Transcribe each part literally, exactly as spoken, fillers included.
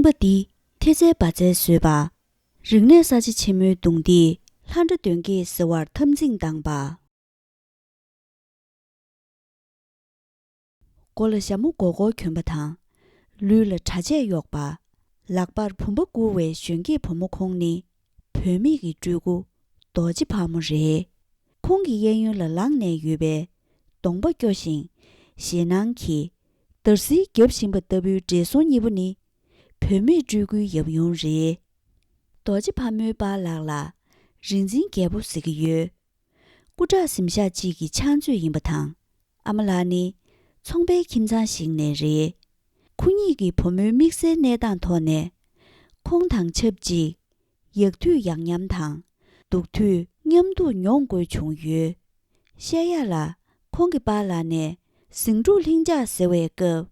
པ་འདི་ཐེ་ཚལ་བ་ཚལ་བཟོས་པ། རིག་གནས་གསར་བརྗེ་ཆེན་མོའི་གདུང་འདིས་ལྷ་འདྲེ་གདོན་བགེགས་སེལ་བར་འཐབ་འཛིང་བཏང་པ། མགོ་ལ་ཞྭ་མོ་སྒོར་སྒོར་གྱོན་པ་དང་། ལུས་ལ་གྲྭ་ཆས་གཡོགས་པ། ལག་པར་བུམ་པ་བསྐུར་བའི་གཞོན་སྐྱེས་བུ་མོ་ཁོང་ནི། བུད་མེད་ཀྱི་སྤྲུལ་སྐུ་རྡོ་རྗེ་ཕག་མོ་རེད། ཁོང་གི་གཡས་གཡོན་ལ་ལངས་ནས་ཡོད་པའི་གདོང་པ་སྐྱོ་ཞིང་ཞེད་སྣང་གིས་འདར་སིལ་བརྒྱབ་བཞིན་པ་ལྟ་བུའི་བགྲེས་སོང་གཉིས་པོ་ནི། བུད་མེད་སྤྲུལ་སྐུའི་ཡབ་ཡུམ་རེད། རྡོ་རྗེ་ཕག་མོའི་པཱ་ལགས་ལ་རིག་འཛིན་རྒྱལ་པོ་ཟེར་གྱི་ཡོད། སྐུ་དྲག་གཟིམ་ཤག་ཅིག་གི་ཕྱག་མཛོད་ཡིན་པ་དང་། ཨ་མ་ལགས་ནི་ཚོང་པའི་ཁྱིམ་ཚང་ཞིག་ནས་རེད། ཁོ་གཉིས་ཀྱི་བུ་མོའི་དམིགས་བསལ་གནས་སྟངས་ཐོག་ནས། ཁོང་དང་ཆབས་ཅིག་ཡག་དུས་ཡག་ཉམས་དང་། སྡུག་དུས་མཉམ་དུ་མྱོང་དགོས་བྱུང་ཡོད། བཤད་ཡག་ལ། ཁོང་གི་པཱ་ལགས་ནས་ཟིང་འཁྲུག་ལྷིང་འཇགས་ཟེར་བའི་སྐབས།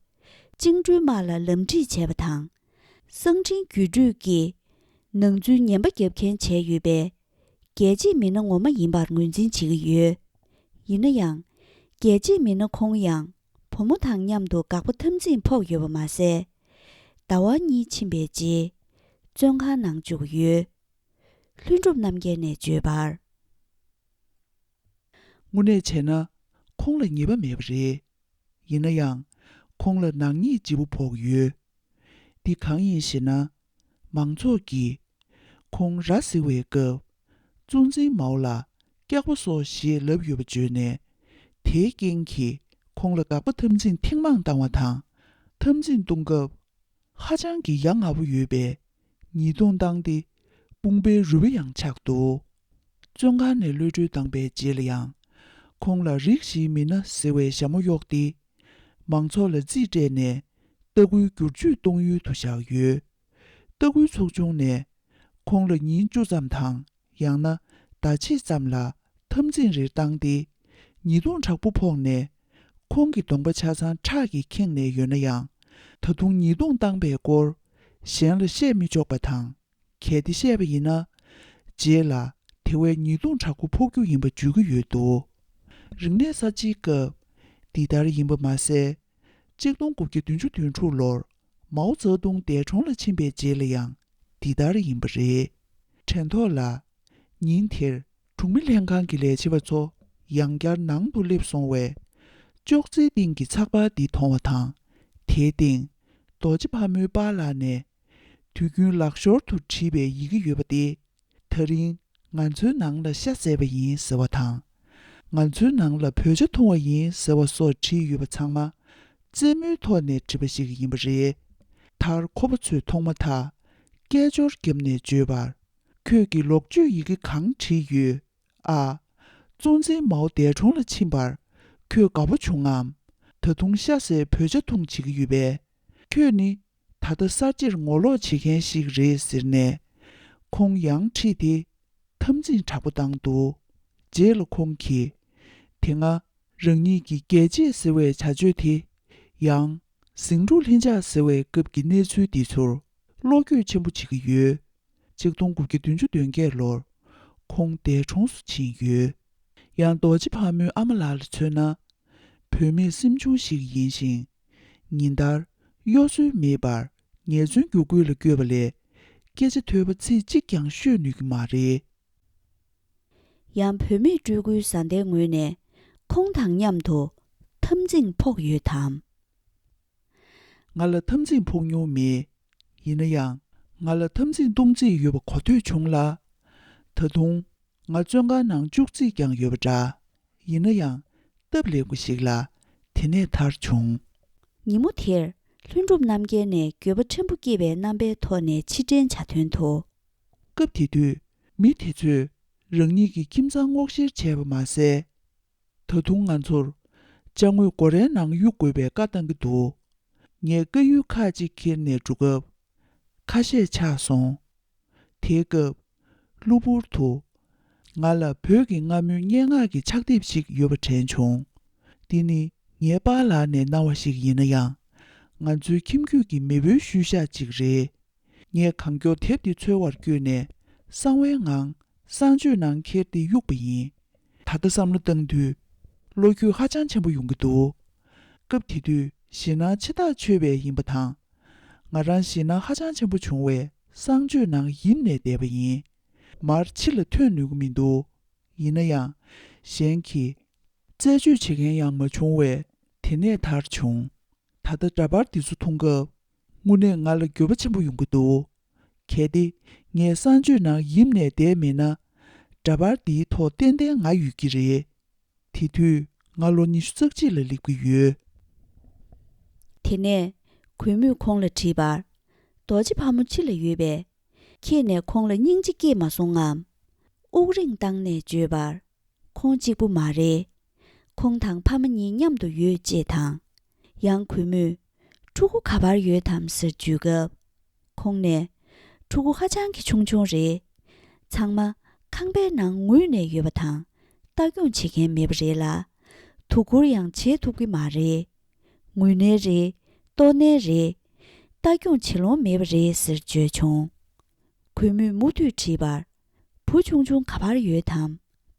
བཅིངས་འགྲོལ་དམག་ལ་ལམ་ཁྲིད་བྱས་པ་དང་། གསང་འཕྲིན་བརྒྱུད་སྤྲོད་ཀྱིས་ནང་འཛུལ་ངན་པ་རྒྱབ་མཁན་བྱས་ཡོད་པས། རྒྱལ་གཅེས་མི་སྣ་ངོ་མ་ཡིན་པར་ངོས་འཛིན་བྱེད་ཀྱི་ཡོད། ཡིན་ན་ཡང་། རྒྱལ་གཅེས་མི་སྣ་ཁོང་ཡང་བུ་མོ་དང་མཉམ་དུ་དགག་པ་འཐབ་འཛིང་ཕོག་ཡོད་པ་མ་ཟད། ཟླ་བ་གཉིས་ཕྱིན་པའི་རྗེས། བཙོན་ཁང་ནང་བཅུག་ཡོད། ལྷུན་གྲུབ་རྣམ་རྒྱལ་ནས་བརྗོད་པར། དངོས་གནས་བྱས་ན། ཁོང་ལ་ཉེས་པ་མེད་པ་རེད། ཡིན་ན་ཡང་། ཁོང་ལ་ནག་ཉེས་ལྗིད་པོ་ཕོག་ཡོད། འདི་གང་ཡིན་ཞེ་ན། མང་ཚོགས་ཀྱིས་ཁོང་ར་བཟི་བའི་སྐབས། གཙོ་འཛིན་མའོ་ལ་སྐྱག་པ་ཟོ་ཞེས་ལབ་ཡོད་པ་བརྗོད་ནས། དེའི་རྐྱེན་གྱིས་ཁོང་ལ་དགག་པ་འཐབ་འཛིང་ཐེངས་མང་བཏང་བ་དང་། འཐབ་འཛིང་གཏོང་སྐབས། ཧ་ཅང་གི་ཡ་ང་པོ་ཡོད་པས། ཉེས་རྡུང་བཏང་སྟེ། དཔུང་པའི་རུས་པ་ཡང་ཆག་འདུག་བཙོན་ཁང་ནས་གློད་གྲོལ་བཏང་པའི་རྗེས་ལ་ཡང་། ཁོང་ལ་རིགས་བཞིའི་མི་སྣ་ཟེར་བའི་ཞྭ་མོ་གཡོགས་ཏེ། མང་ཚོགས་ལ་རྩིས་སྤྲད་ནས། ལྟ་སྐུལ་བསྒྱུར་བཅོས་གཏོང་ཡུལ་དུ་བཞག་ཡོད། ལྟ་སྐུལ་ཚོགས་ཆུང་ནས། ཁོང་ལ་ཉིན་བཅུ་ཙམ་དང་། ཡང་ན་ཟླ་ཕྱེད་ཙམ་ལ་འཐབ་འཛིང་རེ་བཏང་སྟེ། ཉེས་རྡུང་དྲག་པོ་ཕོག་ནས། ཁོང་གི་གདོང་པ་ཆ་ཚང་ཁྲག་གིས་ཁེངས་ནས་ཡོད་ན་ཡང་། ད་དུང་ཉེས་རྡུང་བཏང་པའི་སྐོར་གཞན་ལ་བཤད་མི་ཆོག་པ་དང་། གལ་ཏེ་བཤད་པ་ཡིན་ན། རྗེས་ལ་དེ་བས་ཉེས་རྡུང་དྲག་པོ་ཕོག་རྒྱུ་ཡིན་པ་བརྗོད་ཀྱི་ཡོད་འདུག་རིག་གནས་གསར་བརྗེའི་སྐབས། འདི་ལྟར་ཡིན་པ་མ་ཟད། གཅིག་སྟོང་དགུ་བརྒྱ་བདུན་ཅུ་དོན་དྲུག་ལོར་མའོ་ཙེ་ཏུང་འདས་གྲོངས་ལ་ཕྱིན་པའི་རྗེས་ལ་ཡང་འདི་ལྟར་ཡིན་པ་རེད། དྲན་ཐོག་ལ། ཉིན་དེར་གྲོང་མི་ལྷན་ཁང་གི་ལས་བྱེད་པ་ཚོ་ཡང་བསྐྱར་ནང་དུ་སླེབས་སོང་བས། ཅོག་ཙེའི་སྟེང་གི་ཚགས་པར་འདི་མཐོང་བ་དང་། དེའི་སྟེང་རྡོ་རྗེ་ཕག་མོའི་པཱ་ལགས་ནས། དུས་རྒྱུན་ལག་ཞོར་དུ་བྲིས་པའི་ཡི་གེ་ཡོད་པ་སྟེ། ད་རིང་ང་ཚོའི་ནང་ལ་ཤ་བཟས་པ་ཡིན་ཟེར་བ་དང་། ང་ཚོའི་ནང་ལ་བོད་ཇ་འཐུང་བ་ཡིན་ཟེར་བ་སོགས་བྲིས་ཡོད་པ་ཚང་མ་རྩེད་མོའི་ཐོག་ནས་བྲིས་པ་ཞིག་ཡིན་པ་རེད། མཐར་ཁོ་པ་ཚོས་མཐོང་མ་ཐག་སྐད་ཅོར་བརྒྱབ་ནས་བརྗོད་པར། ཁྱོད་ཀྱིས་ལོག་སྤྱོད་ཡི་གེ་གང་བྲིས་ཡོད། ཨ། གཙོ་འཛིན་མའོ་འདས་གྲོངས་ལ་ཕྱིན་པར་ཁྱོད་དགའ་པོ་བྱུང་ངམ། ད་དུང་ཤ་ཟས་བོད་ཇ་འཐུང་བྱེད་ཀྱི་ཡོད་པས། ཁྱོད་ནི་ད་ལྟ་གསར་བརྗེར་ངོ་ལོག་བྱེད་མཁན་ཞིག་རེད་ཟེར་ནས། ཁོང་ཡང་ཁྲིད་དེ་འཐབ་འཛིང་དྲག་པོ་བཏང་འདུག་རྗེས་ལ་ཁོང་གིས། དེ་སྔ་རང་ཉིད་ཀྱི་རྒྱལ་གཅེས་ཟེར་བའི་བྱ་སྤྱོད་དེ། ཡང་ཟིང་འཁྲུག་ལྷིང་འཇགས་ཟེར་བའི་སྐབས་ཀྱི་གནས་ཚུལ་འདི་ཚོར་བློ་འགྱོད་ཆེན་པོ་བྱེད་ཀྱི་ཡོད། གཅིག་སྟོང་དགུ་བརྒྱ་བདུན་ཅུ་དོན་བརྒྱད་ལོར་ཁོང་འདས་གྲོངས་སུ་ཕྱིན་ཡོད། ཡང་རྡོ་རྗེ་ཕག་མོའི་ཨ་མ་ལགས་ལ་མཚོན་ན། བུད་མེད་སེམས་ཆུང་ཞིག་ཡིན་ཞིང་། ཉིན་ལྟར་གཡོ་ཟོལ་མེད་པར་ཉེས་བཙུན་རྒྱུག་ཁུལ་ལ་བསྐྱོད་པ་ལས། སྐད་ཆ་ཐོས་པ་ཚིག་གཅིག་ཀྱང་ཤོད་ནུས་ཀྱི་མ་རེད། ཡང་བུད་མེད་སྤྲུལ་སྐུའི་བཟའ་ཟླའི་ངོས་ནས་ཁོང་དང་མཉམ་དུ་འཐབ་འཛིང་ཕོག་ཡོད་དམ། ང་ལ་འཐབ་འཛིང་ཕོག་མྱོང་མེད། ཡིན་ན་ཡང་། ང་ལ་འཐབ་འཛིང་གཏོང་རྩིས་ཡོད་པ་གོ་ཐོས་བྱུང་ལ། ད་དུང་། ང་བཙོན་ཁང་ནང་བཅུག་རྩིས་ཀྱང་ཡོད་པ་འདྲ། ཡིན་ན་ཡང་། སྟབས་ལེགས་པ་ཞིག་ལ། དེ་ནས་ཐར་བྱུང་། ཉིན་མོ་དེར། ལྷུན་གྲུབ་རྣམ་རྒྱལ་ནས་འགྱོད་པ་ཕྲན་བུ་སྐྱེས་པའི་རྣམ་པའི་ཐོག་ནས་ཕྱིར་དྲན་བྱ་དོན་དུ། སྐབས་དེ་དུས། མི་དེ་ཚོས། རང་ཉིད་ཀྱི་ཁྱིམ་ཚང་སྔོག་བཤེར་བྱས་པ་མ་ཟད། ད་དུང་ང་ཚོར། ཅ་དངོས་སྒོ་རའི་ནང་གཡུག་དགོས་པའི་བཀའ་བཏང་གི་འདུག་ངས་ཀ་ཡུའི་ཁག་ཅིག་ཁྱེར་ནས་འགྲོ་སྐབས། ཁ་ཤས་ཆག་སོང་། དེའི་སྐབས། གློ་བུར་དུ། ང་ལ་བོད་ཀྱི་སྔ་མོའི་སྙན་ངག་གི་ཕྱག་དེབ་ཞིག་ཡོད་པ་དྲན་བྱུང་། འདི་ནི་ངའི་པཱ་ལགས་ནས་གནང་བ་ཞིག་ཡིན་ན་ཡང་། ང་ཚོའི་ཁྱིམ་རྒྱུད་ཀྱི་མེས་པོའི་ཤུལ་བཞག་ཅིག་རེད། ངས་གང་མགྱོགས་དེབ་འདི་འཚོལ་བར་བསྐྱོད་ནས། གསང་བའི་ངང་གསང་སྤྱོད་ནང་ཁྱེར་ཏེ་གཡུགས་པ་ཡིན། ད་ལྟ་བསམ་བློ་བཏང་དུས། བློ་འགྱོད་ཧ་ཅང་ཆེན་པོ་ཡོང་གི་འདུག་སྐབས་དེ་དུས་ཞེད་སྣང་ཆེ་ཐག་ཆོད་པས་ཡིན་པ་དང་། ང་རང་ཞེད་སྣང་ཧ་ཅང་ཆེན་པོ་བྱུང་བས་གསང་སྤྱོད་ནང་ཡིབ་ནས་བསྡད་པ་ཡིན། མར་ཕྱི་ལ་ཐོན་ནུས་ཀྱི་མི་འདུག་ཡིན་ན་ཡང་། གཞན་གྱིས་རྩད་གཅོད་བྱེད་མཁན་ཡང་མ་བྱུང་བས་དེ་ནས་ཐར་བྱུང་། ད་ལྟ་འདྲ་པར་འདི་ཚོ་མཐོང་སྐབས་དངོས་གནས་ང་ལ་འགྱོད་པ་ཆེན་པོ་ཡོང་གི་འདུག་གལ་ཏེ་ངས་གསང་སྤྱོད་ནང་ཡིབ་ནས་བསྡད་མེད་ན། འདྲ་པར་འདིའི་ཐོག་ཏན་ཏན་ང་ཡོད་ཀྱི་རེད། དེ་དུས་ང་ལོ་ཉི་ཤུ་རྩ་གཅིག་ལ་སླེབས་ཀྱི་ཡོད། དེ་ནས་གུས་མོས་ཁོང་ལ་དྲིས་པར། རྡོ་རྗེ་ཕག་མོ་ཕྱི་ལ་ཡོད་པས། ཁྱེད་ནས་ཁོང་ལ་སྙིང་རྗེ་སྐྱེས་མ་སོང་ངམ། དབུགས་རིང་བཏང་ནས་བརྗོད་པར། ཁོང་གཅིག་པུ་མ་རེད། ཁོང་དང་ཕ་མ་གཉིས་མཉམ་དུ་ཡོད་ཅེས་དང་། ཡང་གུས་མོས། ཕྲུ་གུ་ག་པར་ཡོད་དམ་ཟེར་བརྗོད་སྐབས། ཁོང་ནས། ཕྲུ་གུ་ཧ་ཅང་གི་ཆུང་ཆུང་རེད། ཚང་མ་ཁང་པའི་ནང་ངུས་ནས་ཡོད་པ་དང་། ལྟ་སྐྱོང་བྱེད་མཁན་མེད་པ་རེད་ལ། དུག་ཁུར་ཡང་བྱེད་ཐུབ་ཀྱི་མ་རེད། ངུས་ནའི་རེད། ལྟོགས་ནའི་རེད། ལྟ་སྐྱོང་བྱེད་ལོང་མེད་པ་རེད་ཟེར་བརྗོད་བྱུང་། གུས་མོས་མུ་མཐུད་དྲིས་པར། བུ་ཆུང་ཆུང་ག་པར་ཡོད་དམ།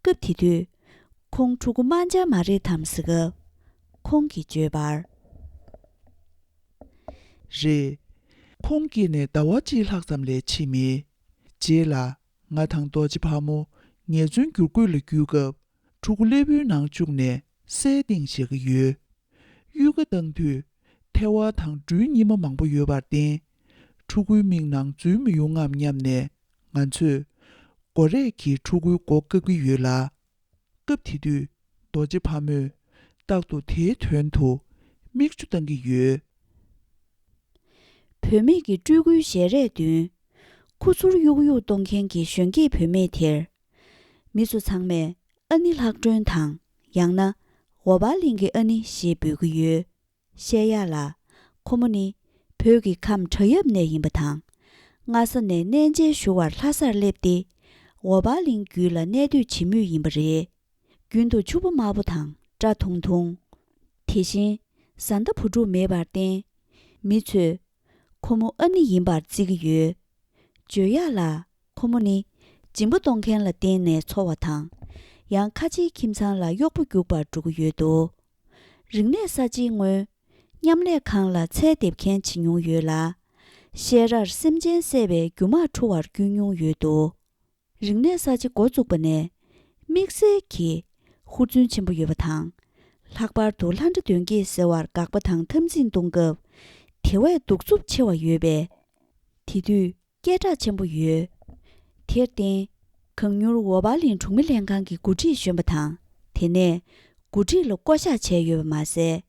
སྐབས་དེ་དུས། ཁོང་ཕྲུ་གུ་དམར་འབྱར་མ་རེད་དམ་ཟེར་སྐབས། ཁོང་གིས་བརྗོད་པར། རེད། ཁོང་སྐྱེས་ནས་ཟླ་བ་གཅིག་ལྷག་ཙམ་ལས་ཕྱིན་མེད། རྗེས་ལ་ང་དང་རྡོ་རྗེ་ཕག་མོ་ངལ་རྩོལ་བསྒྱུར་བཀོད་ལ་བརྒྱུད་སྐབས། ཕྲུ་གུ་སླེ་པོའི་ནང་བཅུག་ནས་སའི་སྟེང་བཞག་གི་ཡོད། གཡུལ་ཁ་བཏང་དུས་ཐལ་བ་དང་སྦྲུལ་སྙེ་མ་མང་པོ་ཡོད་པར་བརྟེན། ཕྲུ་གུའི་མིག་ནང་འཛུལ་མི་ཡོང་ངམ་སྙམ་ནས་ང་ཚོས་སྒོ་རས་ཀྱིས་ཕྲུ་གུའི་མགོ་བཀབ་ཀྱི་ཡོད་ལ། སྐབས་དེ་དུས་རྡོ་རྗེ་ཕག་མོས་རྟག་ཏུ་དེའི་དོན་དུ་མིག་ཆུ་བཏང་གི་ཡོད། བུད་མེད་ཀྱི་སྤྲུལ་སྐུའི་ཞལ་རས་བདུན། ཁུ་ཚུར་གཡུག་གཡུག་གཏོང་མཁན་གྱི་གཞོན་སྐྱེས་བུད་མེད་དེར། མི་ཚོ་ཚང་མས་ཨ་ནི་ལྷག་སྒྲོན་དང་ཡང་ན་འོ་བར་གླིང་གི་ཨ་ནི་ཞེས་འབོད་ཀྱི་ཡོད། བཤད་ཡག་ལ། ཁོ་མོ་ནི་བོད་ཀྱི་ཁམས་བྲག་གཡབ་ནས་ཡིན་པ་དང་། སྔ་ས་ནས་གནས་མཇལ་ཞུ་བར་ལྷ་སར་སླེབས་ཏེ། འོ་བར་གླིང་རྒྱུད་ལ་གནས་སྡོད་བྱེད་མུས་ཡིན་པ་རེད། རྒྱུན་དུ་ཕྱུ་པ་དམར་པོ་དང་སྐྲ་ཐུང་ཐུང་། དེ་བཞིན་བཟའ་ཟླ་བུ་ཕྲུག་མེད་པར་བརྟེན། མི་ཚོས་ཁོ་མོ་ཨ་ནི་ཡིན་པར་བརྩི་གི་ཡོད། བརྗོད་ཡག་ལ། ཁོ་མོ་ནི་སྦྱིན་པ་གཏོང་མཁན་ལ་བརྟེན་ནས་འཚོ་བ་དང་། ཡང་ཁ་ཆེའི་ཁྱིམ་ཚང་ལ་གཡོག་པོ་རྒྱུག་པར་འགྲོ་གི་ཡོད་འདུག་རིག་གནས་གསར་བརྗེའི་སྔོན། མཉམ་ལས་ཁང་ལ་ཚལ་འདེབས་མཁན་བྱེད་མྱོང་ཡོད་ལ། བཤས་རར་སེམས་ཅན་བསད་པའི་རྒྱུ་མ་འཁྲུ་བར་བསྐྱོད་མྱོང་ཡོད་འདུག་རིག་གནས་གསར་བརྗེ་འགོ་བཙུགས་པ་ནས། དམིགས་བསལ་གྱི་ཧུར་བརྩོན་ཆེན་པོ་ཡོད་པ་དང་། ལྷག་པར་དུ་ལྷ་འདྲེ་གདོན་བགེགས་སེལ་བར་དགག་པ་དང་འཐབ་འཛིང་གཏོང་སྐབས། དེ་བས་གདུག་རྩུབ་ཆེ་བ་ཡོད་པས། དེ་དུས་སྐད་གྲགས་ཆེན་པོ་ཡོད། དེར་བརྟེན། གང་མྱུར་འོ་བར་གླིང་གྲོང་མི་ལྷན་ཁང་གི་འགོ་ཁྲིད་གཞོན་པ་དང་། དེ་ནས་འགོ་ཁྲིད་ལ་བསྐོ་གཞག་བྱས་ཡོད་པ་མ་ཟད།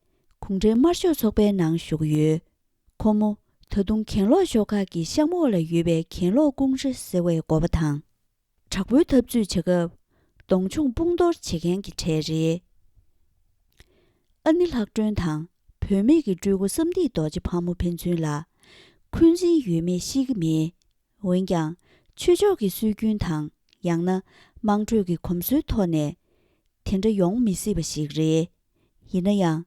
གུང་ཁྲན་དམར་ཤོག་ཚོགས་པའི་ནང་ཞུགས་ཡོད། ཁོ་མོ་ད་དུང་གྱེན་ལོག་ཤོག་ཁག་གི་གཤམ་འོག་ལ་ཡོད་པའི་གྱེན་ལོག་ཀུང་ཧྲེ་ཟེར་བའི་འགོ་པ་དང་། དྲག་པོའི་འཐབ་རྩོད་བྱེད་སྐབས་གདོང་མཆོང་དཔུང་གཏོར་བྱེད་མཁན་གྱི་གྲས་རེད། ཨ་ནི་ལྷག་སྒྲོན་དང་བུད་མེད་ཀྱི་སྤྲུལ་སྐུ་བསམ་འདས་རྡོ་རྗེ་ཕག་མོ་ཕན་ཚུན་ལ་འཁོན་འཛིན་ཡོད་མེད་ཤེས་ཀྱི་མེད། འོན་ཀྱང་ཆོས་ཕྱོགས་ཀྱི་སྲོལ་རྒྱུན་དང་ཡང་ན་དམངས་ཁྲོད་ཀྱི་གོམས་སྲོལ་ཐོག་ནས། དེ་འདྲ་ཡོང་མི་སྲིད་པ་ཞིག་རེད། ཡིན་ན་ཡང་།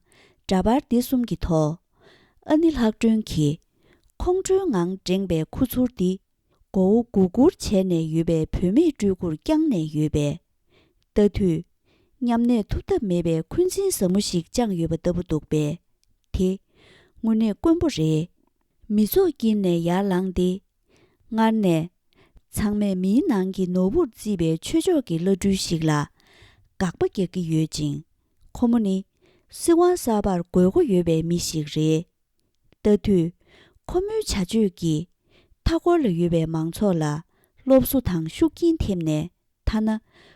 འདྲ་པར་འདི་གསུམ་གྱི་ཐོག་ཨ་ནི་ལྷག་སྒྲོན་གྱིས། ཁོང་ཁྲོའི་ངང་བསྒྲེངས་པའི་ཁུ་ཚུར་འདི། མགོ་བོ་སྒུར་སྒུར་བྱས་ནས་ཡོད་པའི་བུད་མེད་སྤྲུལ་སྐུར་བརྐྱངས་ནས་ཡོད་པས། ལྟ་དུས། མཉམ་གནས་ཐུབ་ཐབས་མེད་པའི་འཁོན་འཛིན་ཟབ་མོ་ཞིག་བཅངས་ཡོད་པ་ལྟ་བུ་འདུག་པས། དེ། དངོས་གནས་དཀོན་པོ་རེད། མི་ཚོགས་དཀྱིལ་ནས་ཡར་ལངས་ཏེ། སྔར་ནས། ཚང་མས་མིའི་ནང་གི་ནོར་བུར་བརྩིས་པའི་ཆོས་ཕྱོགས་ཀྱི་བླ་སྤྲུལ་ཞིག་ལ། དགག་པ་རྒྱག་གི་ཡོད་ཅིང་། ཁོ་མོ་ནི། སྲིད་དབང་གསར་པར་དགོས་མཁོ་ཡོད་པའི་མི་ཞིག་རེད། ལྟ་དུས། ཁོ་མོའི་བྱ་སྤྱོད་ཀྱིས། མཐའ་འཁོར་ལ་ཡོད་པའི་མང་ཚོགས་ལ། སློབ་གསོ་དང་ཤུགས་རྐྱེན་ཐེབས་ནས། ཐ་ན།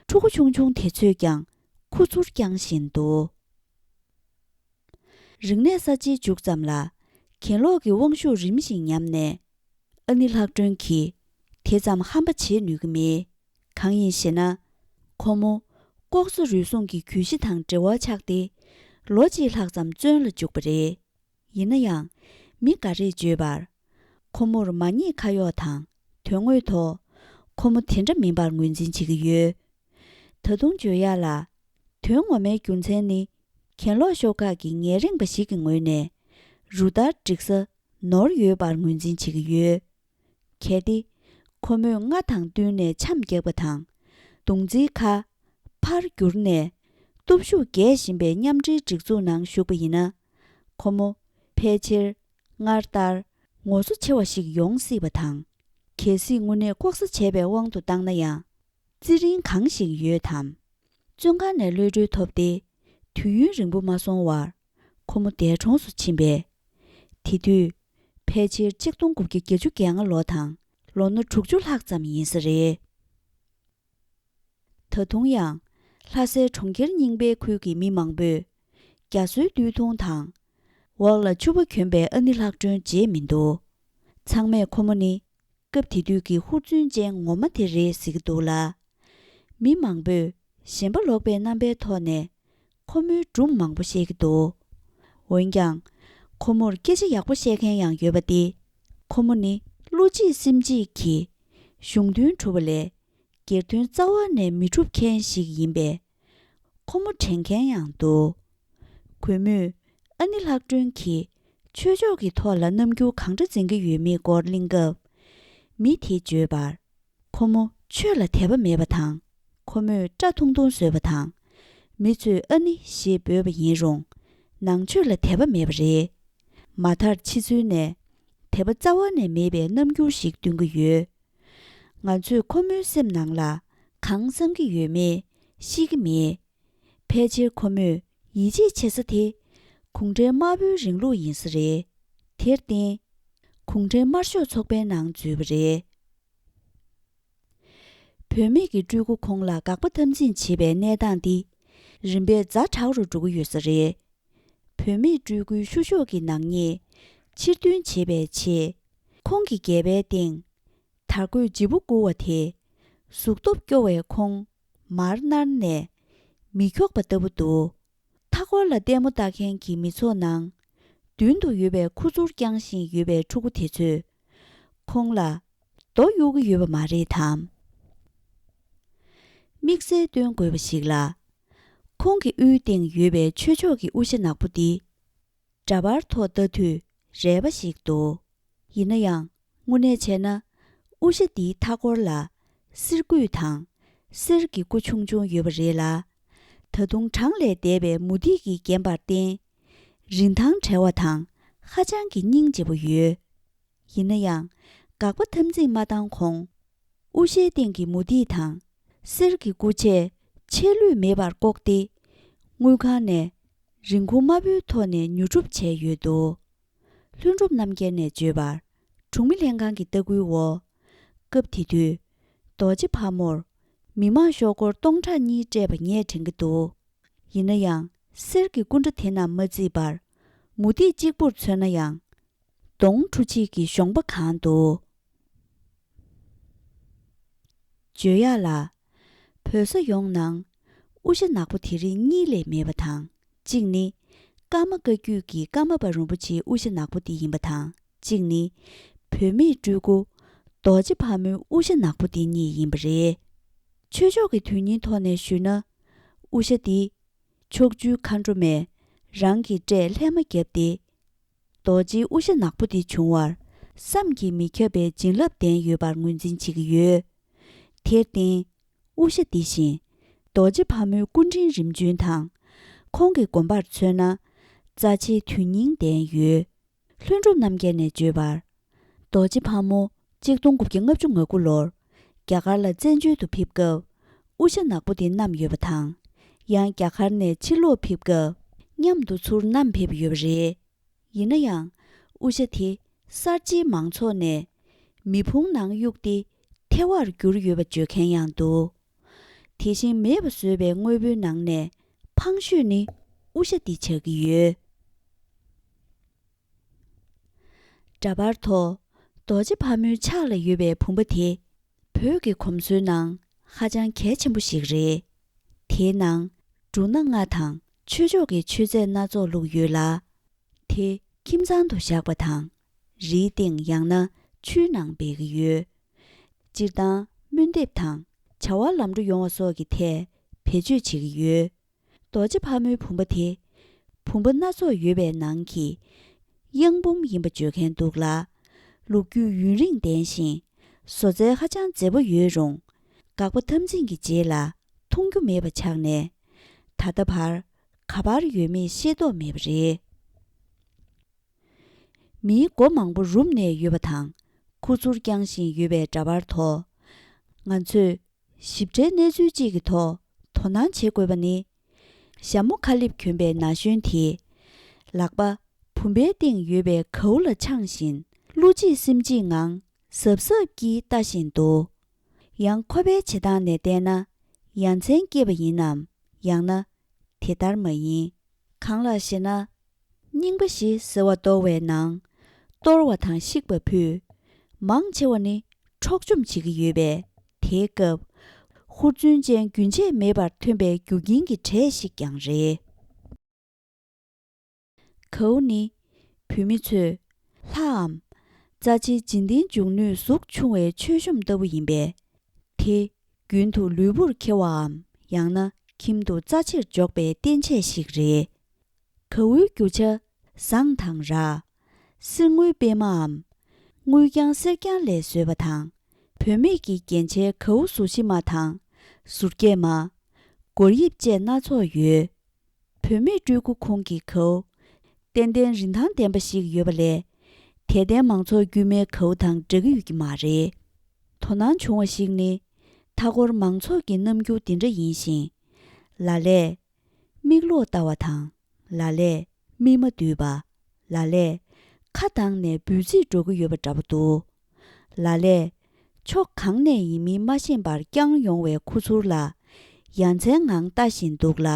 ཕྲུ་གུ་ཆུང་ཆུང་དེ་ཚོས་ཀྱང་། ཁུ་ཚུར་བརྐྱང་བཞིན་འདུག་རིག་གནས་གསར་བརྗེའི་མཇུག་ཙམ་ལ། གྱེན་ལོག་གི་དབང་ཤུགས་རིམ་བཞིན་ཉམས་ནས། ཨ་ནི་ལྷག་སྒྲོན་གྱིས་དེ་ཙམ་ཧམ་པ་བྱེད་ནུས་ཀྱི་མེད། གང་ཡིན་ཞེ་ན། ཁོ་མོ་ལྐོག་ཟ་རུལ་སུངས་ཀྱི་གྱོད་གཞི་དང་འབྲེལ་བ་ཆགས་ཏེ། ལོ་གཅིག་ལྷག་ཙམ་བཙོན་ལ་བཅུག་པ་རེད། ཡིན་ན་ཡང་། མི་འགའ་རེས་བརྗོད་པར། ཁོ་མོར་མ་ཉེས་ཁ་གཡོགས་དང་། དོན་དངོས་ཐོག་ཁོ་མོ་དེ་འདྲ་མིན་པར་ངོས་འཛིན་བྱེད་ཀྱི་ཡོད། ད་དུང་བརྗོད་ཡག་ལ། དོན་ངོ་མའི་རྒྱུ་མཚན་ནི། གྱེན་ལོག་ཤོག་ཁག་གི་ཉེ་རིང་པ་ཞིག་གི་ངོས་ནས། རུ་སྟར་སྒྲིག་ས་ནོར་ཡོད་པར་ངོས་འཛིན་བྱེད་ཀྱི་ཡོད། གལ་ཏེ། ཁོ་མོས་རྔ་དང་བསྟུན་ནས་འཆམ་རྒྱག་པ་དང་། མདུང་རྩེའི་ཁ། ཕར་བསྒྱུར་ནས། སྟོབས་ཤུགས་རྒྱས་བཞིན་པའི་མཉམ་འབྲེལ་སྒྲིག་འཛུགས་ནང་ཞུགས་པ་ཡིན་ན། ཁོ་མོ། ཕལ་ཆེར། སྔར་ལྟར། ངོ་སོ་ཆེ་བ་ཞིག་ཡོང་སྲིད་པ་དང་། གལ་སྲིད་དངོས་གནས་ལྐོག་ཟ་བྱས་པའི་དབང་དུ་བཏང་ན་ཡང་། རྩིས་རིན་གང་ཞིག་ཡོད་དམ། བཙོན་ཁང་ནས་གློད་གྲོལ་ཐོབ་སྟེ། དུས་ཡུན་རིང་པོ་མ་སོང་བར། ཁོ་མོ་འདས་གྲོངས་སུ་ཕྱིན་པས། དེ་དུས། ཕལ་ཆེར་གཅིག་སྟོང་དགུ་བརྒྱ་བརྒྱད་ཅུ་གྱ་ལྔ་ལོ་དང་། ལོ་ན་དྲུག་ཅུ་ལྷག་ཙམ་ཡིན་ས་རེད། ད་དུང་ཡང་། ལྷ་སའི་གྲོང་ཁྱེར་རྙིང་པའི་ཁུལ་གྱི་མི་མང་པོས། རྒྱ་སོལ་སྟོད་ཐུང་དང་། འོག་ལ་ཕྱུ་པ་གྱོན་པའི་ཨ་ནེ་ལྷག་སྒྲོན་བརྗེད་མི་འདུག་ཚང་མས་ཁོ་མོ་ནི། སྐབས་དེ་དུས་ཀྱི་ཧུར་བརྩོན་ཅན་ངོ་མ་དེ་རེད་ཟེར་གྱི་འདུག་ལ། མི་མང་པོས་ཞེན་པ་ལོག་པའི་རྣམ་པའི་ཐོག་ནས། ཁོ་མོའི་སྒྲུང་མང་པོ་བཤད་ཀྱི་འདུག་འོན་ཀྱང་། ཁོ་མོར་སྐད་ཆ་ཡག་པོ་བཤད་མཁན་ཡང་ཡོད་པ་སྟེ། ཁོ་མོ་ནི་བློ་གཅིག་སེམས་གཅིག་གིས་གཞུང་དོན་གྲུབ་པ་ལས། སྒེར་དོན་རྩ་བ་ནས་མི་སྒྲུབ་མཁན་ཞིག་ཡིན་པས། ཁོ་མོ་དྲན་མཁན་ཡང་འདུག་གུས་མོས་ཨ་ནེ་ལྷག་སྒྲོན་གྱིས་ཆོས་ཕྱོགས་ཀྱི་ཐོག་ལ་རྣམ་འགྱུར་གང་འདྲ་འཛིན་གྱི་ཡོད་མེད་སྐོར་གླེང་སྐབས། མི་དེས་བརྗོད་པར། ཁོ་མོ་ཆོས་ལ་དད་པ་མེད་པ་དང་། ཁོ་མོས་སྐྲ་ཐུང་ཐུང་བཟོས་པ་དང་། མི་ཚོས་ཨ་ནེ་ཞེས་འབོད་པ་ཡིན་རུང་། ནང་ཆོས་ལ་དད་པ་མེད་པ་རེད། མ་མཐར་ཕྱི་ཚུལ་ནས་དད་པ་རྩ་བ་ནས་མེད་པའི་རྣམ་འགྱུར་ཞིག་སྟོན་གྱི་ཡོད། ང་ཚོས་ཁོ་མོའི་སེམས་ནང་ལ་གང་བསམ་གྱི་ཡོད་མེད་ཤེས་ཀྱི་མེད། ཕལ་ཆེར་ཁོ་མོས་ཡིད་ཆེས་བྱེད་ས་དེ་གུང་ཁྲན་དམར་པོའི་རིང་ལུགས་ཡིན་ས་རེད། དེར་བརྟེན། གུང་ཁྲན་དམར་ཤོག་ཚོགས་པའི་ནང་འཛུལ་བ་རེད། བུད་མེད་ཀྱི་སྤྲུལ་སྐུ་ཁོང་ལ་དགག་པ་འཐབ་འཛིང་བྱེད་པའི་གནས་སྟངས་འདི། རིམ་པས་ཛ་དྲག་རུ་འགྲོ་གི་ཡོད་ས་རེད། བུད་མེད་སྤྲུལ་སྐུའི་བཤུ་གཞོག་གི་ནག་ཉེས་ཕྱིར་འདོན་བྱེད་པའི་ཆེད། ཁོང་གི་སྒལ་པའི་སྟེང་། དར་གོས་ལྗིད་པོ་བསྐུར་བ་དེ། གཟུགས་སྟོབས་སྐྱོ་བའི་ཁོང་། མར་མནར་ནས། མི་འཁྱོག་པ་ལྟ་བུ་འདུག་མཐའ་འཁོར་ལ་ལྟད་མོ་ལྟ་མཁན་གྱི་མི་ཚོགས་ནང་། མདུན་དུ་ཡོད་པའི་ཁུ་ཚུར་བརྐྱང་བཞིན་ཡོད་པའི་ཕྲུ་གུ་དེ་ཚོས། ཁོང་ལ། རྡོ་གཡུག་གི་ཡོད་པ་མ་རེད་དམ། དམིགས་བསལ་སྟོན་དགོས་པ་ཞིག་ལ། ཁོང་གི་དབུའི་སྟེང་ཡོད་པའི་ཆོས་ཕྱོགས་ཀྱི་དབུ་ཞྭ་ནག་པོ་འདི། འདྲ་པར་ཐོག་ལྟ་དུས་རལ་པ་ཞིག་འདུག་ཡིན་ན་ཡང་། དངོས་གནས་བྱས་ན། དབུ་ཞྭ་འདིའི་མཐའ་འཁོར་ལ། གསེར་སྐུད་དང་། གསེར་གྱི་སྐུ་ཆུང་ཆུང་ཡོད་པ་རེད་ལ། ད་དུང་གྲངས་ལས་འདས་པའི་མུ་ཏིག་གིས་བརྒྱན་པར་བརྟེན། རིན་ཐང་བྲལ་བ་དང་། ཧ་ཅང་གི་སྙིང་རྗེ་པོ་ཡོད། ཡིན་ན་ཡང་། དགག་པ་འཐབ་འཛིང་མ་བཏང་གོང་། དབུ་ཞྭའི་སྟེང་གི་མུ་ཏིག་དང་། གསེར་གྱི་སྐུ་ཆས་ཆད་ལུས་མེད་པར་བཀོག་སྟེ། དངུལ་ཁང་ནས་རིན་གོང་དམའ་པོའི་ཐོག་ནས་ཉོ་སྒྲུབ་བྱས་ཡོད་འདུག་ལྷུན་གྲུབ་རྣམ་རྒྱལ་ནས་བརྗོད་པར། གྲོང་མི་ལྷན་ཁང་གི་ལྟ་སྐུལ་འོག་སྐབས་དེ་དུས། རྡོ་རྗེ་ཕག་མོར། མི་དམངས་ཤོག་སྒོར་སྟོང་ཕྲག་གཉིས་སྤྲད་པ་ངས་དྲན་གྱི་འདུག་ཡིན་ན་ཡང་། གསེར་གྱི་སྐུ་འདྲ་དེ་རྣམས་མ་བརྩིས་པར། མུ་ཏིག་གཅིག་པུར་མཚོན་ན་ཡང་། གདོང་འཁྲུ་བྱེད་ཀྱི་གཞོང་པ་གང་འདུག་བརྗོད་ཡག་ལ། བོད་ས་ཡོངས་ནང་། དབུ་ཞྭ་ནག་པོ་དེ་རིགས་གཉིས་ལས་མེད་པ་དང་། གཅིག་ནི། ཀརྨ་བཀའ་བརྒྱུད་ཀྱི་ཀརྨ་པ་རིན་པོ་ཆེའི་དབུ་ཞྭ་ནག་པོ་དེ་ཡིན་པ་དང་། གཅིག་ནི། བུད་མེད་སྤྲུལ་སྐུ། རྡོ་རྗེ་ཕག་མོའི་དབུ་ཞྭ་ནག་པོ་དེ་གཉིས་ཡིན་པ་རེད། ཆོས་ཕྱོགས་ཀྱི་དོན་སྙིང་ཐོག་ནས་ཞུས་ན། དབུ་ཞྭ་འདི། ཕྱོགས་བཅུའི་མཁའ་འགྲོ་མས་རང་གི་སྲས་ལྷས་མ་བརྒྱབ་སྟེ། རྡོ་རྗེའི་དབུ་ཞྭ་ནག་པོ་འདི་བྱུང་བར་བསམ་གྱིས་མི་ཁྱབ་པའི་བྱིན་རླབས་ལྡན་ཡོད་པར་ངོས་འཛིན་བྱེད་ཀྱི་ཡོད། དེར་བརྟེན། དབུ་ཞྭ་འདི་བཞིན་རྡོ་རྗེ་ཕག་མོའི་སྐུ་དྲིན་རིམ་བྱོན་དང་། ཁོང་གི་དགོན་པར་མཚོན་ན། རྩ་ཆེའི་དོན་སྙིང་ལྡན་ཡོད། ལྷུན་གྲུབ་རྣམ་རྒྱལ་ནས་བརྗོད་པར། རྡོ་རྗེ་ཕག་མོ་གཅིག་སྟོང་དགུ་བརྒྱ་ལྔ་བཅུ་ང་དགུ་ལོར་རྒྱ་གར་ལ་བཙན་བྱོལ་དུ་ཕེབས་སྐབས། དབུ་ཞྭ་ནག་པོ་དེ་བསྣམས་ཡོད་པ་དང་། ཡང་རྒྱ་གར་ནས་ཕྱིར་ལོག་ཕེབས་སྐབས། མཉམ་དུ་ཚུར་བསྣམས་ཕེབས་ཡོད་པ་རེད། ཡིན་ན་ཡང་། དབུ་ཞྭ་དེ་གསར་བརྗེའི་མང་ཚོགས་ནས་མེ་ཕུང་ནང་གཡུགས་ཏེ་ཐལ་བར་གྱུར་ཡོད་པ་བརྗོད་མཁན་ཡང་འདུག་དེ་བཞིན་མེད་པ་བཟོས་པའི་དངོས་པོའི་ནང་ནས་ཕངས་ཤོས་ནི་དབུ་ཞྭ་འདི་ཆགས་ཀྱི་ཡོད། འདྲ་པར་ཐོག་རྡོ་རྗེ་ཕག་མོའི་ཕྱག་ལ་ཡོད་པའི་བུམ་པ་དེ། བོད་ཀྱི་གོམས་སྲོལ་ནང་ཧ་ཅང་གལ་ཆེན་པོ་ཞིག་རེད། དེའི་ནང་འབྲུ་སྣ་ལྔ་དང་ཆོས་ཕྱོགས་ཀྱི་མཆོད་རྫས་སྣ་ཚོགས་བླུགས་ཡོད་ལ། དེ་ཁྱིམ་ཚང་དུ་བཞག་པ་དང་། རིའི་སྟེང་ཡང་ན་ཆུའི་ནང་སྦས་ཀྱི་ཡོད། སྤྱིར་བཏང་སྨོན་འདེབས་དང་བྱ་བ་ལམ་འགྲོ་ཡོང་བ་སོགས་ཀྱི་ཐད་བེད་སྤྱོད་བྱེད་ཀྱི་ཡོད། རྡོ་རྗེ་ཕག་མོའི་བུམ་པ་དེ། བུམ་པ་སྣ་ཚོགས་ཡོད་པའི་ནང་གི་གཡང་འབུམ་ཡིན་པ་བརྗོད་མཁན་འདུག་ལ། ལོ་རྒྱུས་ཡུན་རིང་ལྡན་ཞིང་། བཟོ་རྩལ་ཧ་ཅང་མཛེས་པོ་ཡོད་རུང་། དགག་པ་འཐབ་འཛིང་གི་རྗེས་ལ་མཐོང་རྒྱུ་མེད་པ་ཆགས་ནས། ད་ལྟ་བར་ག་པར་ཡོད་མེད་ཤེས་རྟོགས་མེད་པ་རེད། མིའི་མགོ་མང་པོ་རུབ་ནས་ཡོད་པ་དང་། ཁུ་ཚུར་བརྐྱང་བཞིན་ཡོད་པའི་འདྲ་པར་ཐོག་ང་ཚོས་ཞིབ་ཕྲའི་གནས་ཚུལ་གཅིག་གི་ཐོག་དོ་སྣང་བྱེད་དགོས་པ་ནི། ཞྭ་མོ་ཁ་ལེབ་གྱོན་པའི་ན་གཞོན་དེས། ལག་པ་བུམ་པའི་སྟེང་ཡོད་པའི་གའུ་ལ་འཆང་བཞིན། བློ་གཅིག་སེམས་གཅིག་ངང་གཟབ་གཟབ་ཀྱིས་ལྟ་བཞིན་འདུག་ཡང་ཁོ་པའི་བྱེད་སྟངས་ནས་བལྟས་ན། ཡ་མཚན་སྐྱེས་པ་ཡིན་ནམ། ཡང་ན། དེ་ལྟར་མ་ཡིན། གང་ལགས་ཤེ་ན། རྙིང་པ་བཞི་ཟེར་བ་གཏོར་བའི་ནང་། གཏོར་བ་དང་བཤིག་པ་ཕུད། མང་ཆེ་བ་ནི་འཕྲོག་བཅོམ་བྱེད་ཀྱི་ཡོད་པས། དེའི་སྐབས། ཧུར་བརྩོན་ཅན་རྒྱུན་ཆད་མེད་པར་ཐོན་པའི་རྒྱུ་རྐྱེན་གྱི་གྲས་ཤིག་ཀྱང་རེད། གའུ་ནི། བུད་མེད་ཚོས། ལྷའམ། རྩ་ཆེའི་འཇིན་རྟེན་འབྱུང་ནུས་གཟུགས་ཆུང་བའི་མཆོད་གཤོམ་ལྟ་བུ་ཡིན་པས། དེ། རྒྱུན་དུ་ལུས་པོར་འཁེལ་བའམ། ཡང་ན། ཁྱིམ་དུ་རྩ་ཆེར་འཇོག་པའི་རྟེན་ཆས་ཤིག་རེད། གའུའི་རྒྱུ་ཆ། ཟངས་དང་ར། གསེར་དངུལ་པད་མའམ། དངུལ་རྐྱང་གསེར་རྐྱང་ལས་བཟོས་པ་དང་། བུད་མེད་ཀྱི་རྒྱན་ཆའི་གའུ་ཟུར་བཞི་མ་དང་། ཟུར་བརྒྱད་མ། སྒོར་དབྱིབས་བཅས་སྣ་ཚོགས་ཡོད། བུད་མེད་སྤྲུལ་སྐུ་ཁོང་གི་གའུ། ཏན་ཏན་རིན་ཐང་ལྡན་པ་ཞིག་ཡོད་པ་ལས། དད་ལྡན་མང་ཚོགས་དཀྱུས་མའི་གའུ་དང་འདྲ་གི་ཡོད་ཀྱི་མ་རེད། དོ་སྣང་བྱུང་བ་ཞིག་ནི། མཐའ་འཁོར་མང་ཚོགས་ཀྱི་རྣམ་འགྱུར་འདི་འདྲ་ཡིན་ཞིང་། ལ་ལས། མིག་ལོག་ལྟ་བ་དང་། ལ་ལས། མིག་མ་བསྡུས་པ། ལ་ལས། ཁ་གདངས་ནས་འབུད་རྩིས་འགྲོ་གི་ཡོད་པ་འདྲ་པོ་འདུག་ལ་ལས། ཕྱོགས་གང་ནས་ཡིན་མིན་མ་ཤེས་པར་བརྐྱངས་ཡོང་བའི་ཁུ་ཚུར་ལ། ཡ་མཚན་ངང་ལྟ་བཞིན་འདུག་ལ།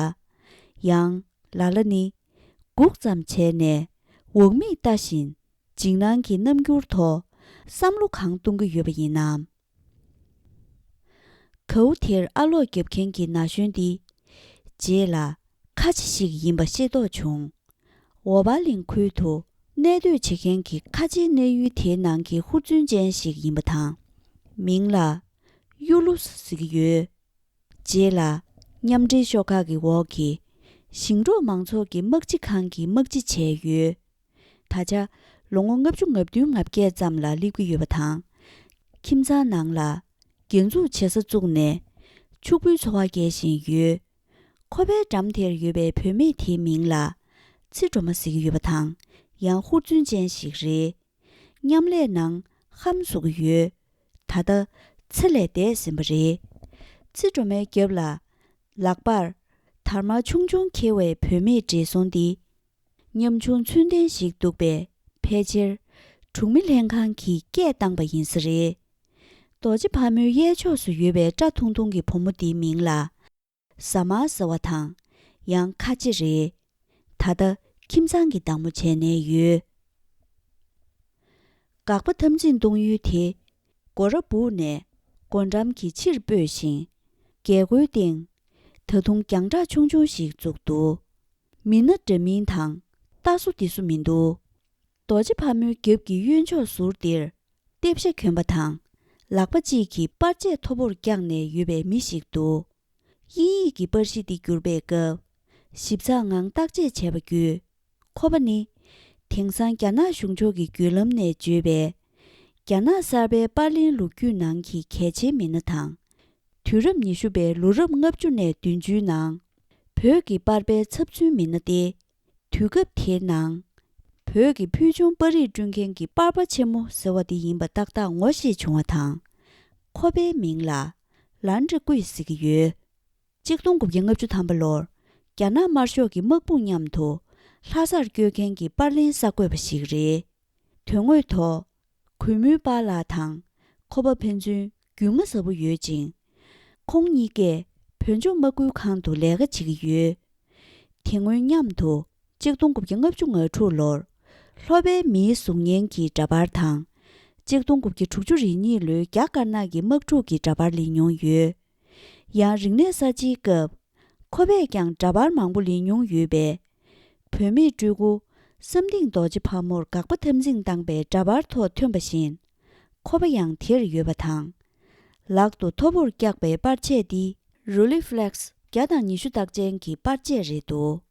ཡང་། ལ་ལ་ནི། སྒུག་ཙམ་བྱས་ནས། འོག་མིག་ལྟ་བཞིན། འཇིགས་སྣང་གི་རྣམ་འགྱུར་ཐོག་བསམ་བློ་གང་གཏོང་གི་ཡོད་པ་ཡིན་ནམ། གའུ་དེར་ཨ་ལོག་རྒྱབ་མཁན་གྱི་ན་གཞོན་འདི། རྗེས་ལ། ཁ་ཆེ་ཞིག་ཡིན་པ་ཤེས་རྟོགས་བྱུང་། འོ་བ་གླིང་ཁུལ་དུ་གནས་སྡོད་བྱེད་མཁན་གྱི་ཁ་ཆེའི་གནས་ཡུལ་དེའི་ནང་གི་ཧུར་བརྩོན་ཅན་ཞིག་ཡིན་པ་དང་། མིང་ལ། གཡུ་ལུ་ཟེར་གྱི་ཡོད། རྗེས་ལ། མཉམ་འབྲེལ་ཤོག་ཁག་གི་འོག་གི་ཞིང་འབྲོག་མང་ཚོགས་ཀྱི་དམག་སྤྱི་ཁང་གི་དམག་སྤྱི་བྱས་ཡོད། ད་ཆ། ལོ་ངོ་ལྔ་བཅུ་ང་བདུན་ང་བརྒྱད་ཙམ་ལ་སླེབས་ཀྱི་ཡོད་པ་དང་། ཁྱིམ་ཚང་ནང་ལ། རྒྱན་འཛུགས་བྱེད་ས་བཙུགས་ནས། ཕྱུག་པོའི་འཚོ་བ་སྐྱེལ་བཞིན་ཡོད། ཁོ་པའི་འགྲམ་དེར་ཡོད་པའི་བུད་མེད་དེའི་མིང་ལ། ཚེ་སྒྲོལ་མ་ཟེར་གྱི་ཡོད་པ་དང་། ཡང་ཧུར་བརྩོན་ཅན་ཞིག་རེད། མཉམ་ལས་ནང་ཧམ་བཟོ་གི་ཡོད། ད་ལྟ་ཚེ་ལས་འདས་ཟིན་པ་རེད། ཚེ་སྒྲོལ་མའི་རྒྱབ་ལ། ལག་པར། དར་དམར་ཆུང་ཆུང་འཁྱེར་བའི་བུད་མེད་བགྲེས་སོང་འདི། ཉམ་ཆུང་ཚུལ་ལྡན་ཞིག་འདུག་པས། ཕལ་ཆེར། གྲོང་མི་ལྷན་ཁང་གིས་སྐད་བཏང་པ་ཡིན་ས་རེད། རྡོ་རྗེ་ཕག་མོའི་གཡས་ཕྱོགས་སུ་ཡོད་པའི་སྐྲ་ཐུང་ཐུང་གི་བུ་མོ་འདིའི་མིང་ལ། ཟ་མ་ཟེར་བ་དང་། ཡང་ཁ་ཆེ་རེད། ད་ལྟ་ཁྱིམ་ཚང་གི་བདག་མོ་བྱས་ནས་ཡོད། དགག་པ་འཐབ་འཛིང་གཏོང་ཡུལ་དེ། སྒོ་ར་སྦུག་ནས་སྒོ་འགྲམ་གྱི་ཕྱིར་སྤོས་ཤིང་། རྒྱལ་སྒོའི་སྟེང་། ད་དུང་རྒྱང་གྲགས་ཆུང་ཆུང་ཞིག་བཙུགས་འདུག་མི་སྣ་འདྲ་མིན་དང་། རྟ་སོ་འདི་སོ་མི་འདུག་རྡོ་རྗེ་ཕག་མོའི་རྒྱབ་ཀྱི་གཡོན་ཕྱོགས་ཟུར་འདིར། ལྟེབ་ཤ་གྱོན་པ་དང་། ལག་པ་གཅིག་གིས་པར་ཆས་མཐོ་པོར་བཀྱགས་ནས་ཡོད་པའི་མི་ཞིག་འདུག་དབྱིན་ཡིག་གི་པར་གཞི་འདི་བསྒྱུར་པའི་སྐབས། ཞིབ་ཚགས་ངང་བརྟག་དཔྱད་བྱས་པ་བརྒྱུད། ཁོ་པ་ནི། དེང་སང་རྒྱ་ནག་གཞུང་ཕྱོགས་ཀྱི་བརྒྱུད་ལམ་ནས་བརྗོད་པའི། རྒྱ་ནག་གསར་པའི་པར་ལེན་ལོ་རྒྱུས་ནང་གི་གལ་ཆེའི་མི་སྣ་དང་། དུས་རབས་ཉི་ཤུ་པའི་ལོ་རབས་ལྔ་བཅུ་ནས་བདུན་ཅུའི་ནང་། བོད་ཀྱི་པར་པའི་ཚབ་མཚོན་མི་སྣ་སྟེ། དུས་སྐབས་དེའི་ནང་། བོད་ཀྱི་ཕུལ་བྱུང་པར་རིས་བསྐྲུན་མཁན་གྱི་པར་པ་ཆེན་མོ་ཟེར་བ་དེ་ཡིན་པ་ཏག་ཏག་ངོ་ཤེས་བྱུང་བ་དང་། ཁོ་པའི་མིང་ལ། ལན་ཀྲི་ཀུའི་ཟེར་གྱི་ཡོད། གཅིག་སྟོང་དགུ་བརྒྱ་ལྔ་བཅུ་ཐམ་པ་ལོར། རྒྱ་ནག་དམར་ཤོག་གི་དམག་དཔུང་མཉམ་དུ། ལྷ་སར་བསྐྱོད་མཁན་གྱི་པར་ལེན་གསར་འགོད་པ་ཞིག་རེད། དོན་དངོས་ཐོག་གུས་མོའི་པཱ་ལགས་དང་། ཁོ་པ་ཕན་ཚུན་རྒྱུས་མངའ་ཟབ་པོ་ཡོད་ཅིང་། ཁོང་གཉིས་ཀས་བོད་ལྗོངས་དམག་ཁུལ་ཁང་དུ་ལས་ཀ་བྱེད་ཀྱི་ཡོད། དེ་སྔོན་མཉམ་དུ་གཅིག་སྟོང་དགུ་བརྒྱ་ལྔ་བཅུ་ང་དྲུག་ལོར། ལྷོ་པའི་མིའི་གཟུགས་བརྙན་གྱི་འདྲ་པར་དང་། གཅིག་སྟོང་དགུ་བརྒྱ་དྲུག་ཅུ་རེ་གཉིས་ལོའི་རྒྱ་དཀར་ནག་གི་དམག་འཁྲུག་གི་འདྲ་པར་ལེན་མྱོང་ཡོད། ཡང་རིག་གནས་གསར་བརྗེའི་སྐབས། ཁོ་པས་ཀྱང་འདྲ་པར་མང་པོ་ལེན་མྱོང་ཡོད་པས། བུད་མེད་སྤྲུལ་སྐུ། བསམ་སྡིངས་རྡོ་རྗེ་ཕག་མོར་དགག་པ་འཐབ་འཛིང་བཏང་པའི་འདྲ་པར་ཐོག་ཐོན་པ་བཞིན། ཁོ་པ་ཡང་དེར་ཡོད་པ་དང་། ལག་ཏུ་མཐོ་པོར་བཀྱགས་པའི་པར་ཆས་འདི། རུ་ལི་ཕི་ལེག་སི་བརྒྱ་དང་ཉི་ཤུ་རྟགས་ཅན་གྱི་པར་ཆས་རེད་འདུག་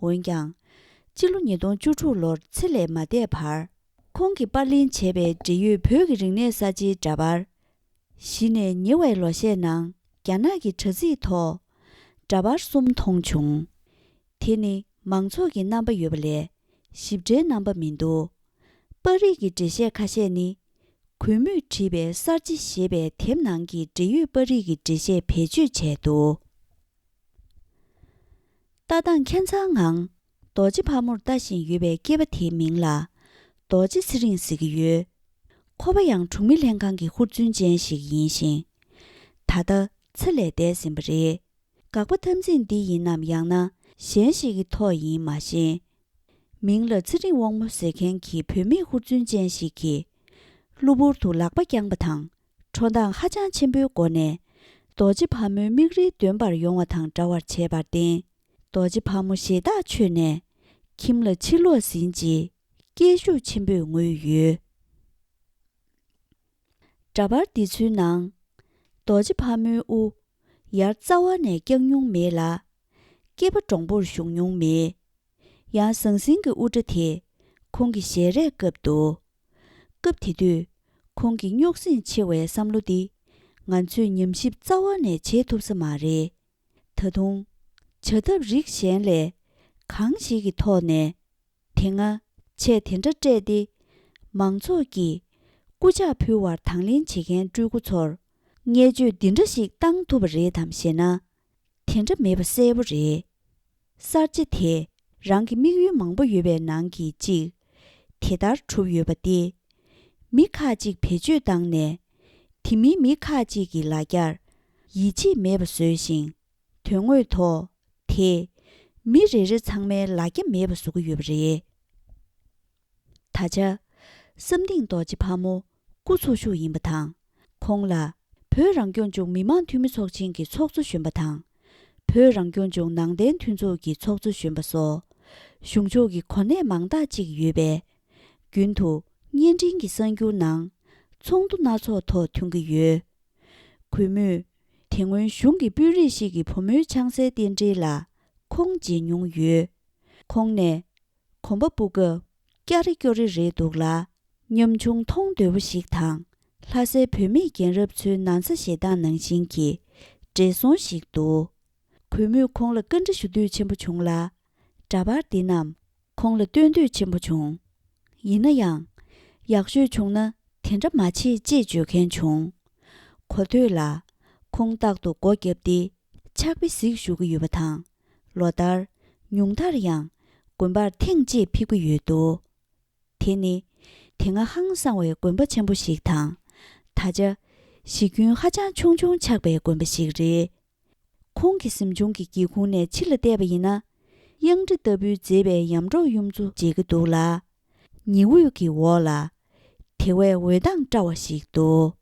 འོན་ཀྱང་། སྤྱི་ལོ་ཉིས་སྟོང་བཅུ་དྲུག་ལོར་ཚེ་ལས་མ་འདས་བར། ཁོང་གིས་པར་ལེན་བྱས་པའི་འབྲེལ་ཡོད་བོད་ཀྱི་རིག་གནས་གསར་བརྗེའི་འདྲ་པར། གཞི་ནས་ཉེ་བའི་ལོ་ཤས་ནང་རྒྱ་ནག་གི་དྲ་ཚིགས་ཐོག་འདྲ་པར་གསུམ་མཐོང་བྱུང་། དེ་ནི་མང་ཚོགས་ཀྱི་རྣམ་པ་ཡོད་པ་ལས་ཞིབ་ཕྲའི་རྣམ་པ་མི་འདུག་པར་རིས་ཀྱི་འགྲེལ་བཤད་ཁ་ཤས་ནི། གུས་མོས་བྲིས་པའི་གསར་བརྗེ་ཞེས་པའི་དེབ་ནང་གི་འབྲེལ་ཡོད་པར་རིས་ཀྱི་འགྲེལ་བཤད་བེད་སྤྱོད་བྱས་འདུག་ལྟ་སྟངས་ཁྱད་མཚར་ངང་རྡོ་རྗེ་ཕག་མོར་ལྟ་བཞིན་ཡོད་པའི་སྐྱེས་པ་དེའི་མིང་ལ་རྡོ་རྗེ་ཚེ་རིང་ཟེར་གྱི་ཡོད། ཁོ་པ་ཡང་གྲོང་མི་ལྷན་ཁང་གི་ཧུར་བརྩོན་ཅན་ཞིག་ཡིན་ཞིང་། ད་ལྟ་ཚེ་ལས་འདས་ཟིན་པ་རེད། དགག་པ་འཐབ་འཛིང་འདི་ཡིན་ནམ་ཡང་ན་གཞན་ཞིག་གི་ཐོག་ཡིན་མ་ཤེས། མིང་ལ་ཚེ་རིང་དབང་མོ་ཟེར་མཁན་གྱི་བུད་མེད་ཧུར་བརྩོན་ཅན་ཞིག་གིས། གློ་བུར་དུ་ལག་པ་བརྐྱངས་པ་དང་། ཁྲོ་མདངས་ཧ་ཅང་ཆེན་པོའི་སྒོ་ནས། རྡོ་རྗེ་ཕག་མོའི་མིག་རིལ་འདོན་པར་ཡོང་བ་དང་འདྲ་བར་བྱས་པར་བརྟེན། རྡོ་རྗེ་ཕག་མོ་ཞེ་ཐག་ཆོད་ནས། ཁྱིམ་ལ་ཕྱིར་ལོག་ཟིན་རྗེས། སྐད་ཤུགས་ཆེན་པོས་ངུས་ཡོད། འདྲ་པར་འདི་ཚོའི་ནང་། རྡོ་རྗེ་ཕག་མོའི་དབུ། ཡར་རྩ་བ་ནས་བརྐྱངས་མྱོང་མེད་ལ། སྐེད་པ་འདྲོང་པོར་ཞུགས་མྱོང་མེད། ཡང་ཟང་ཟིང་གི་དབུ་སྐྲ་དེ། ཁོང་གི་ཞལ་རས་བཀབ་འདུག་སྐབས་དེ་དུས། ཁོང་གི་རྙོག་ཟིང་ཆེ་བའི་བསམ་བློ་འདི། ང་ཚོས་ཉམས་ཞིབ་རྩ་བ་ནས་བྱེད་ཐུབ་ས་མ་རེད། ད་དུང་། བྱ་ཐབས་རིགས་གཞན་ལས། གང་ཞིག་གི་ཐོག་ནས། དེ་སྔ་ཆད་དེ་འདྲ་སྤྲད་དེ། མང་ཚོགས་ཀྱིས་སྐུ་ཕྱག་ཕུལ་བར་དང་ལེན་བྱེད་མཁན་སྤྲུལ་སྐུ་ཚོར་བརྙས་བཅོས་འདི་འདྲ་ཞིག་བཏང་ཐུབ་པ་རེད་དམ་ཞེ་ན། དེ་འདྲ་མེད་པ་གསལ་པོ་རེད། གསར་བརྗེ་དེ་རང་གི་དམིགས་ཡུལ་མང་པོ་ཡོད་པའི་ནང་གི་གཅིག་དེ་ལྟར་གྲུབ་ཡོད་པ་སྟེ། མི་ཁག་ཅིག་བེད་སྤྱོད་བཏང་ནས། དེ་མིན་མི་ཁག་ཅིག་གི་ལ་རྒྱར་ཡིད་ཆེས་མེད་པ་བཟོས་ཤིང་། དོན་དངོས་ཐོག་དེས་མི་རེ་རེ་ཚང་མའི་ལ་རྒྱ་མེད་པ་བཟོ་གི་ཡོད་པ་རེད། ད་ཆ། བསམ་སྡིངས་རྡོ་རྗེ་ཕག་མོ་སྐུ་འཚོ་བཞུགས་ཡིན་པ་དང་། ཁོང་ལ་བོད་རང་སྐྱོང་ལྗོངས་མི་དམངས་འཐུས་མི་ཚོགས་ཆེན་གྱི་ཚོགས་གཙོ་གཞོན་པ་དང་། བོད་རང་སྐྱོང་ལྗོངས་ནང་བསྟན་མཐུན་ཚོགས་ཀྱི་ཚོགས་གཙོ་གཞོན་པ་སོགས་གཞུང་ཕྱོགས་ཀྱི་གོ་གནས་མང་དག་ཅིག་ཡོད་པས། རྒྱུན་དུ་བརྙན་འཕྲིན་གྱི་གསར་འགྱུར་ནང་ཚོགས་འདུ་སྣ་ཚོགས་ཐོག་ཐོན་གྱི་ཡོད། གུས་མོས་དེ་སྔོན་གཞུང་གི་དཔོན་རིགས་ཤིག་གི་བུ་མོའི་ཆང་སའི་རྟེན་འབྲེལ་ལ་ཁོང་མཇལ་མྱོང་ཡོད། ཁོང་ནས་གོམ་པ་སྤོ་སྐབས་སྐྱ་རེ་སྐྱོ་རེ་རེད་འདུག་ལ། ཉམ་ཆུང་མཐོང་འདོད་པོ་ཞིག་དང་ལྷ་སའི་བུད་མེད་རྒན་རབས་ཚོའི་ན་ཚ་ཞེ་སྡང་ནང་བཞིན་གྱི་བགྲེས་སོང་ཞིག་འདུག་གུས་མོས་ཁོང་ལ་བཀའ་འདྲི་ཞུ་འདོད་ཆེན་པོ་བྱུང་ལ། འདྲ་པར་འདི་རྣམས་ཁོང་ལ་སྟོན་འདོད་ཆེན་པོ་བྱུང་། ཡིན་ན་ཡང་། ཡག་ཤོས་བྱུང་ན་དེ་འདྲ་མ་བྱེད་ཅེས་བརྗོད་མཁན་བྱུང་། གོ་ཐོས་ལ། ཁོང་རྟག་ཏུ་སྒོ་བརྒྱབ་སྟེ་ཕྱག་དཔེ་གཟིགས་བཞུགས་ཀྱི་ཡོད་པ་དང་། ལོ་ལྟར་ཉུང་མཐར་ཡང་དགོན་པར་ཐེངས་གཅིག་ཕེབས་ཀྱི་ཡོད་འདུག་དེ་ནི་དེ་སྔ་ཧང་སང་བའི་དགོན་པ་ཆེན་པོ་ཞིག་དང་། ད་ཆ་གཞི་ཁྱོན་ཧ་ཅང་ཆུང་ཆུང་ཆགས་པའི་དགོན་པ་ཞིག་རེད། ཁོང་གི་གཟིམ་ཆུང་གི་སྒེའུ་ཁུང་ནས་ཕྱི་ལ་བལྟས་པ་ཡིན་ན། གཡང་ཁྲི་ལྟ་བུའི་མཛེས་པའི་ཡམ་འབྲོག་གཡུ་མཚོ་མཇལ་གྱི་འདུག་ལ། ཉི་འོད་ཀྱི་འོག་ལ། དེ་བས་འོད་མདངས་བཀྲ་བ་ཞིག་འདུག་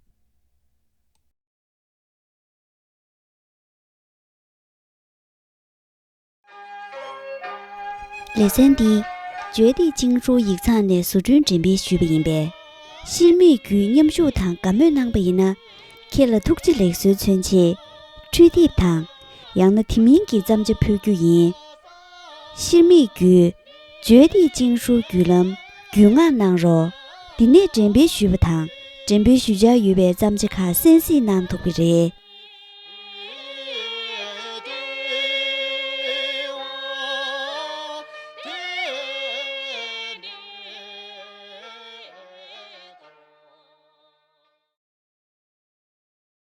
ལེ་ཚན་འདི་བརྗོད་བདེ་ཅིང་ཧྲུའུ་ཡིག་ཚང་ནས་བཟོ་སྐྲུན་འགྲེམས་སྤེལ་ཞུས་པ་ཡིན་པས། ཤེར་མིག་བརྒྱུད་མཉམ་ཞུགས་དང་དགའ་མོས་གནང་པ་ཡིན་ན། ཁྱེད་ལ་ཐུགས་རྗེ་ལེགས་གསོལ་མཚོན་ཆེད། འཕྲུལ་དེབ་དང་། ཡང་ན་དེ་མིན་གྱི་བརྩམས་བྱ་ཕུལ་རྒྱུ་ཡིན། ཤེར་མིག་བརྒྱུད། བརྗོད་བདེ་ཅིང་ཧྲུའུ་བརྒྱུད་ལམ་བརྒྱུད་མངགས་གནང་རོགས། འདི་ནས་འགྲེམས་སྤེལ་ཞུས་པ་དང་། འགྲེམས་སྤེལ་ཞུ་འཆར་ཡོད་པའི་བརྩམས་བྱ་ཁག་གསན་གཟིགས་གནང་ཐུབ་ཀྱི་རེད།